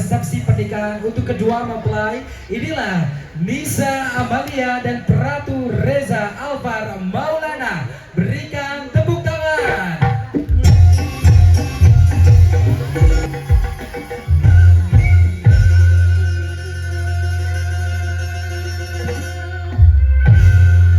resepsi pernikahan untuk kedua mempelai. Inilah Nisa Amalia dan Pratu Reza Alvar Maulana. Berikan tepuk tangan.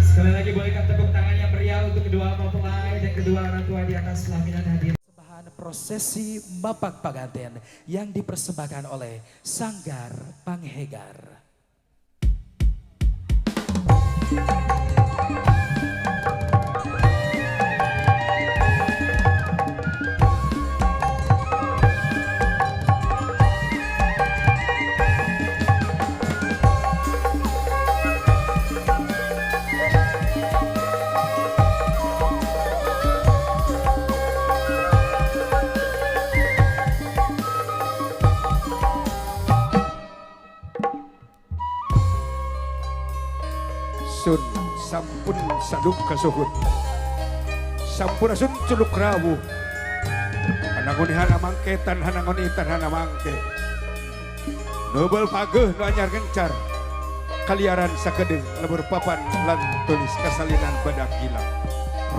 Sekali lagi bolehkan tepuk tangan yang meriah untuk kedua mempelai dan kedua orang tua di atas pelaminan hadir. Persembahan prosesi Mapak Panganten yang dipersembahkan oleh Sanggar Panghegar. Sun sampun saduk kasuhun, sampurasun culuk rawuh, hanangun hana mangke tan hanangun tan hana mangke, nobel pageh nu anyar gencar kaliaran sakedeung lebur papan lan tulis kasalinan badak ilang.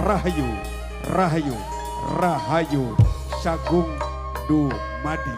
Rahayu, rahayu, rahayu, sagung dumadi.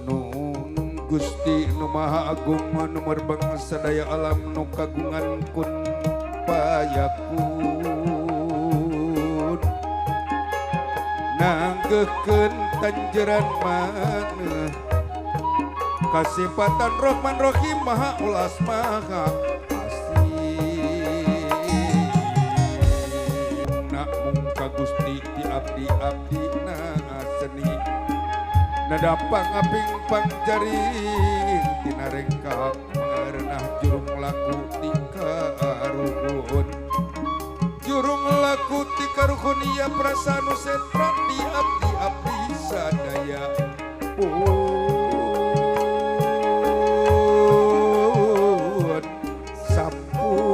Nun Gusti nu Maha Agung, nu merbeng sadaya alam, nu kagungan kun payakun, nanggeukeun tanjeran maneh kasipatan Rohman Rohim, Maha Ulas, Maha Asih. Nak mung ka Gusti ti abdi, abdi na seni nada pangaping pangjaring tina rengkak merenah jurung laku tika ruhun, jurung laku tika ruhun. Ia prasanu sentra di abdi, abdi sadaya pun sampun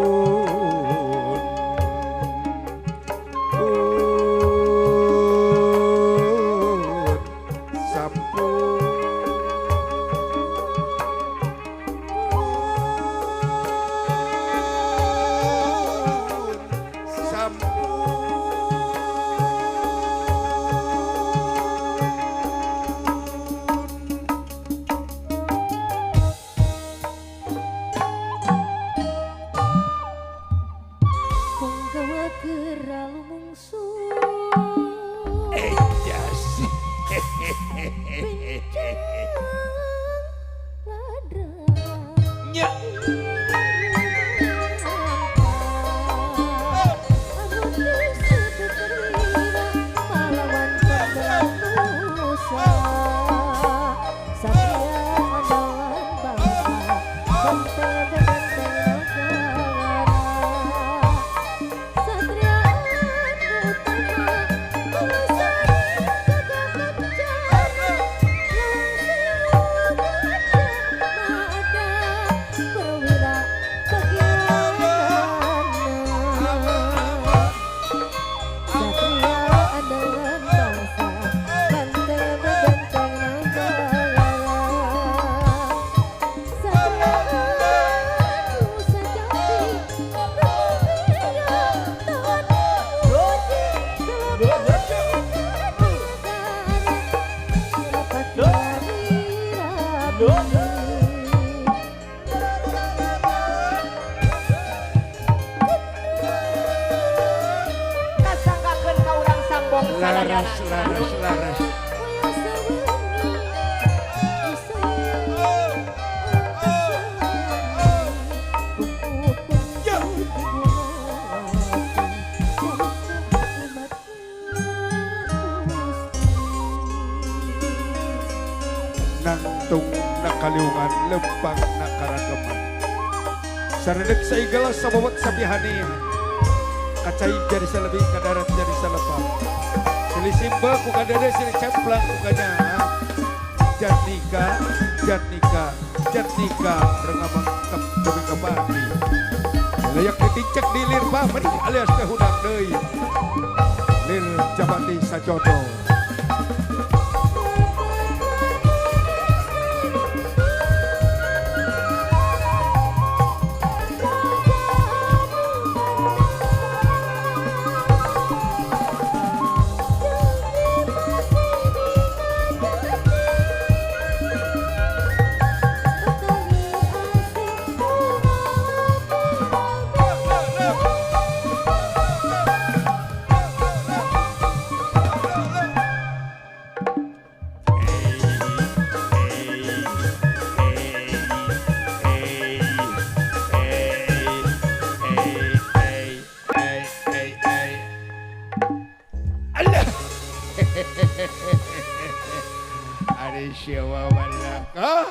pun sampun sampun. Punggawa keur mungsu. Ejas. Pincang ladra. Nya. Anu disebut perwira pahlawan nusa, satria andalan bangsa, benteng benteng negara, satria anu utama, lestari gagah kencana, Lawang Sewu Gajah Mada, perwira bagianana, satria andalan bangsa, benteng benteng negara, satria anu sejati, tawan puji, negara, Senopati Rabi. Kasanggakeun ka urang sambong sadayana. Laras, laras, laras. Wayang sewengi iseng. kaliungan lempang na karageman. Saredeg saigala sabawat sabihani. Kacai jadi salebih kadarat jadi salepang. Silih simba ku kadede silih cemplang ku kanya. Jatnika, Jatnika, Jatnika rengamang tep demi kebaki. Layak ditincek di lir pamrih alias teh hudang deui. Lir Japati Sajodo.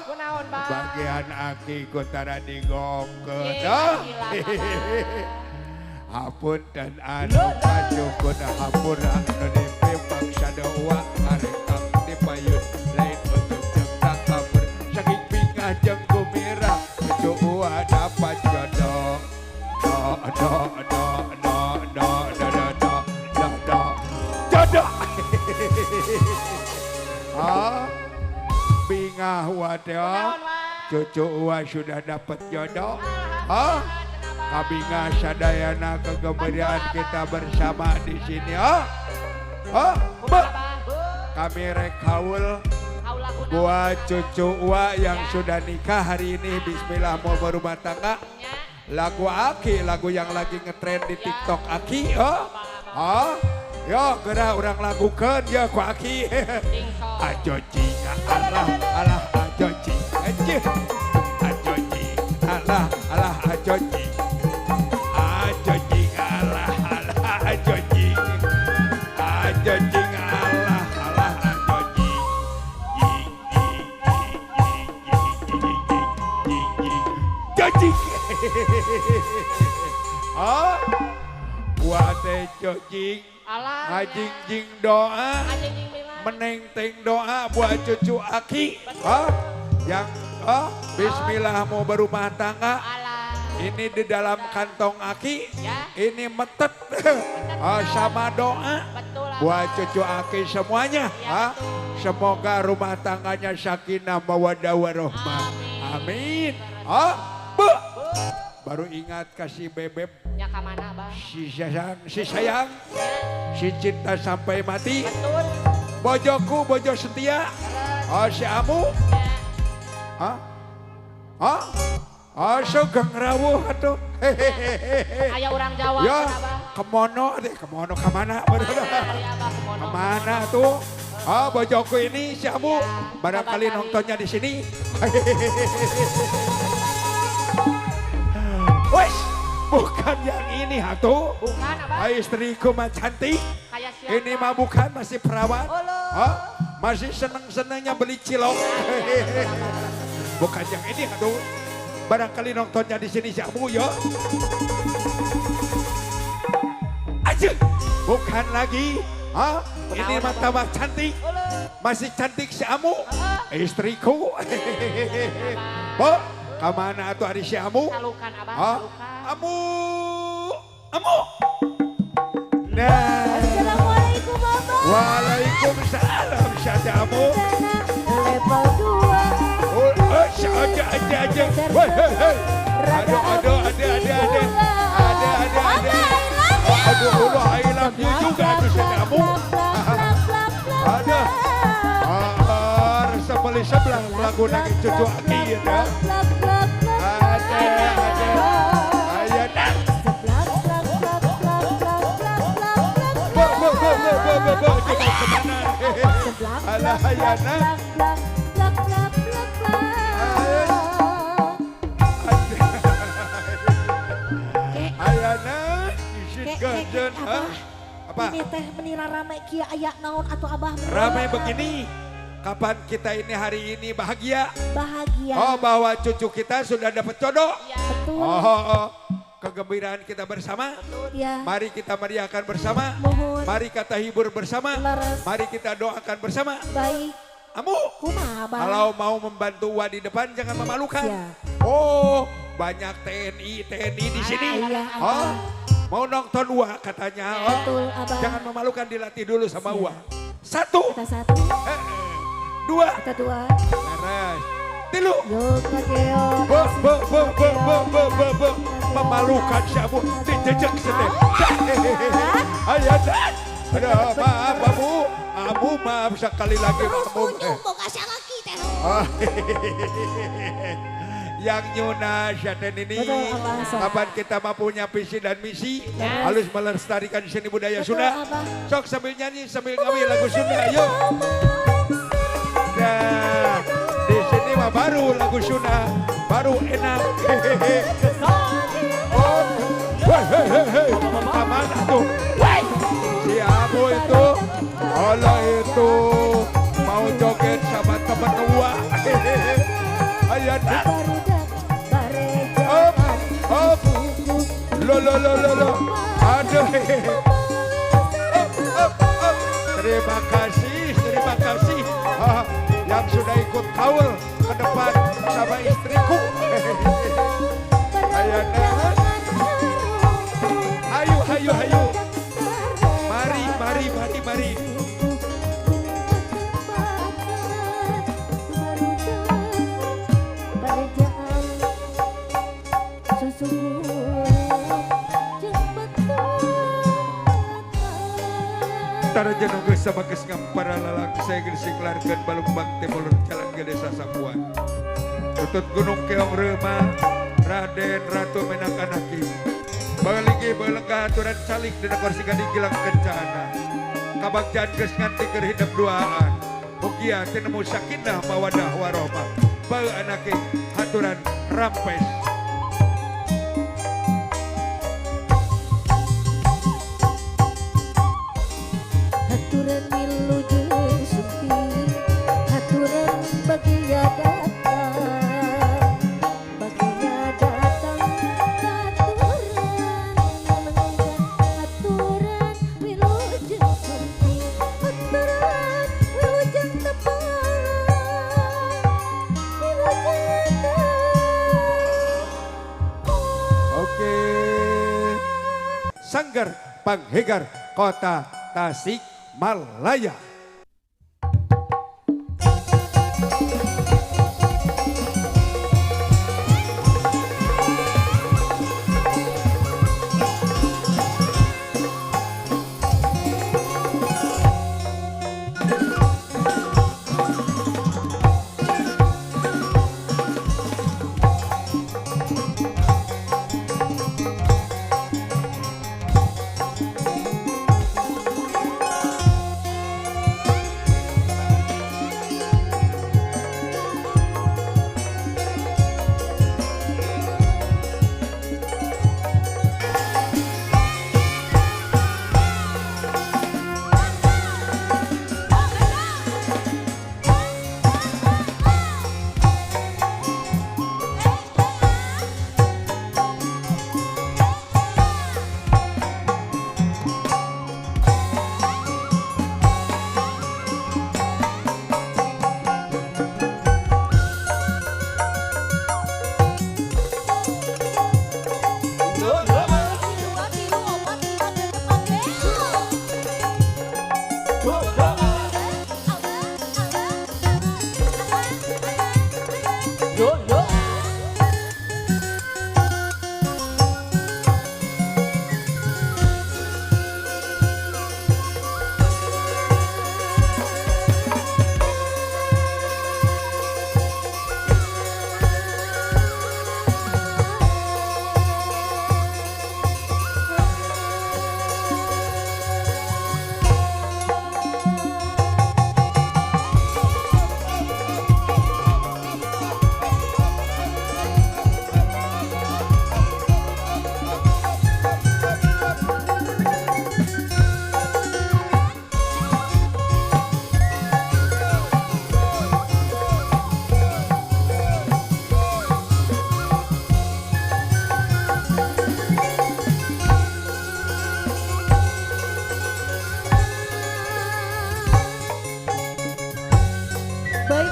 Kunaon, Bang? Bagian aki ku tara digongkeun. Hapunten anu kacukun hampura anu dipipaksa doa karekam dipayun lain untuk jeung takabur saking bingah jeung gumira cucu uwa dapat jodoh. Do do do do do do do do do do jodoh. Ah, bingah wa teh. Cucu uwa sudah dapat jodoh. Ah, kabingah sadayana kegembiraan kita bersama di sini. Ah, ah, kami rek haul buat cucu uwa yang sudah nikah hari ini. Bismillah mau berumah tangga. Lagu Aki, lagu yang lagi ngetren di TikTok Aki. Oh, oh, yo geura urang lagukeun ya ku Aki. Ajo jing alah alah ajo jing ajo ajo jing alah alah ajo jing ajo jing alah alah ajo jing ajo jing alah alah ajo jing jing jing jing jing jing jing jing jing. Ah, buat jojing, ngajing jing doa, menengteng doa buat cucu Aki. Ah, yang bismillah mau berumah tangga. Ini di dalam kantong Aki, ini metet sama doa buat cucu Aki semuanya. Ah, semoga rumah tangganya sakinah mawaddah warahmah. Amin. Ah, bu. Baru ingat kasih bebek. Ya kamana, Bang? Si sayang, si sayang, si cinta sampai mati. Betul. Bojoku, bojo setia. Oh, si amu. Hah? Hah? Oh, sugeng rawuh atuh. Hehehe. Aya urang Jawa ya, Abah. Kemono deh, kemono kamana? Kemono. Kemana tuh? Oh, bojoku ini si amu. Ya, barangkali nontonnya di sini. Wes, bukan yang ini atuh. Bukan, Abah. Istriku mah cantik. Kayak siapa? Ini mah bukan, masih perawan. Oh, masih seneng-senengnya beli cilok. Bukan yang ini atuh. Barangkali nontonnya di sini si Amu yo. Aja, bukan lagi. Hah? Ini mah tambah cantik. Masih cantik si Amu. Istriku. Bo, kamana atuh ari si Amu? Salukan, Abah, salukan. Amu, Amu. Nah. Assalamualaikum, Abah. Waalaikumsalam, si Amu. Level 2. Oh, aja, aja, aja. Woi, hei, hei. Aduh, aduh, ada, ada, ada. Ada, ada, ada. Aduh, Allah, I love you juga tuh si Amu. Ada. Ah, resep beli sebelah lagu nangis cucu Aki ya. Ada, ada. Ayah, bo, bo, bo, bo, bo, bo, bo, kemana? Alah, ayana. Ayana, isin gajen, apa? Ini teh menira rame kia ayak naon atau abah Rame begini, Kapan kita ini hari ini bahagia? Bahagia. Oh, bahwa cucu kita sudah dapat jodoh. Iya. Betul. Oh. Kegembiraan kita bersama. Ya. Mari kita meriahkan bersama. Mohon. Mari kita hibur bersama. Leres. Mari kita doakan bersama. Baik. Amu. Kumaha, Abah? Kalau mau membantu Wa di depan jangan memalukan. Siap. Oh, banyak TNI TNI di sini. Iya, Abah. Oh, mau nonton Wa katanya. Oh, Betul, Abah. jangan memalukan, dilatih dulu sama Siap. Wa. Satu. Kita satu. Dua. Kita dua. Leres. Tilu. Yo kageo. Bo bo bo bo bo bo bo bo. Memalukan siapa? Dijejek sedih. Ayo, aduh, maaf Amu, Amu maaf sekali lagi Terus Amu. kunjung boga lagi teh. Oh, yang nyuna Syaten ini, Betul, Abah. Sok. kapan kita mau punya visi dan misi, Ya. harus melestarikan seni budaya Betul, Sunda. Abah. Sok sambil nyanyi sambil ngawi lagu Sunda, ayo. Nah, di sini mah baru lagu Sunda, baru enak. Hehehe. Oh, hei, hei, hei, hei. Taman tuh. Si Abu itu, Allah itu mau joget sama teman tua. Hehehe. Ayo, dah. Up, up. Lo, lo, lo, lo, lo. Aduh. Hehehe. Up, up, up. Terima kasih, terima kasih. Ah, yang sudah ikut kaul ke depan sama istriku. Hehehe. Ayo, dah. Ayo, ayo, ayo. Mari, mari, mari, mari. Taraja nu geus sabageus ngampara lalang saya geus singlarkeun balumbang timur jalan ke desa Sapuan. Tutut Gunung Keong Reuma, Raden Ratu Menak Anaki. Baligi balengkah aturan calik dina kursi gading gilang kencana. Kabagjaan geus nganti keur hidep duaan. Mugia tinemu sakinah mawadah warahmah. Bae anaki aturan rampes. Haturan wilujeng sumping, haturan bagia datang, bagia datang, haturan ngalengkah, haturan wilujeng sumping, haturan wilujeng tepang, wilujeng tepang. Oke. Sanggar Panghegar Kota Tasikmalaya.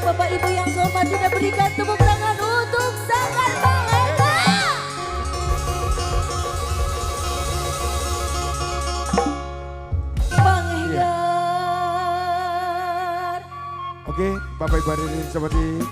Bapak Ibu yang saya hormati dan berikan tepuk tangan untuk Sanggar Panghegar. Panghegar. Oke, Bapak Ibu hadirin seperti